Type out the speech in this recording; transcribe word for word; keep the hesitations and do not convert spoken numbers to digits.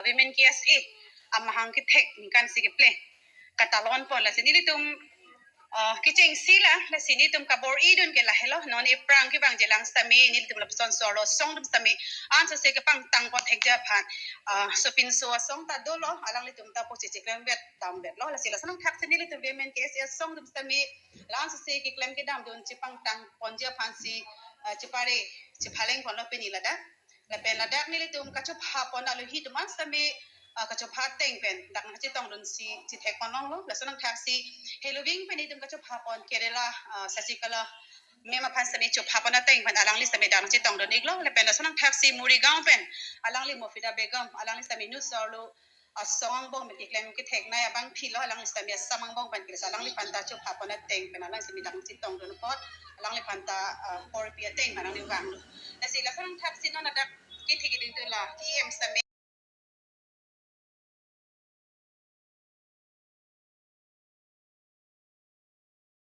Women K S A amahang kethek ningkan isi kepleng katalon pon, lasi nelitum uh, kechengsi la, lasi nelitum kabor-idun ke lahelo, non iphrang kevangji lang sitame nelitum lapuson so-arlo asong atum sitame ansose kepangtang pon thekji aphan uh, sopinso asong ta dolo, alanglitum ta po checheklem vet dam vetlo, lasi lason angthaksi nelitum Women K S A asong atum sitame la ansose keklem kedamdun chepangtang ponji aphansi uh, chepare chephaleng ponlo pini ladak. Lapen ladak nelitum kachopha pon alohi atum an sitame uh, kachopha ateng pen dak nangchetongdunsi chethek pon longlo, lason angthaksi heloving pen nelitum kachopha pon Kerala uh, Sasikalai ma'am aphan sitame chopha pon ateng pen alangli sitame dak nangchetongdun iklo, lapen lason angthaksi Morigaon pen alangli Mofida Begum, alangli sitame inut so-arlo asong angbong pen keklem ketheknei abangphi lo, alangli sitame Assam angbong pen kilo, alangliphan ta chopha pon ateng pen alangli sitame dak nangchetongdun apot alangliphan ta uh, korpi ateng pen alangli vanglo. Lasi lason angthaksi non ladak kethi keding tu la E M sitame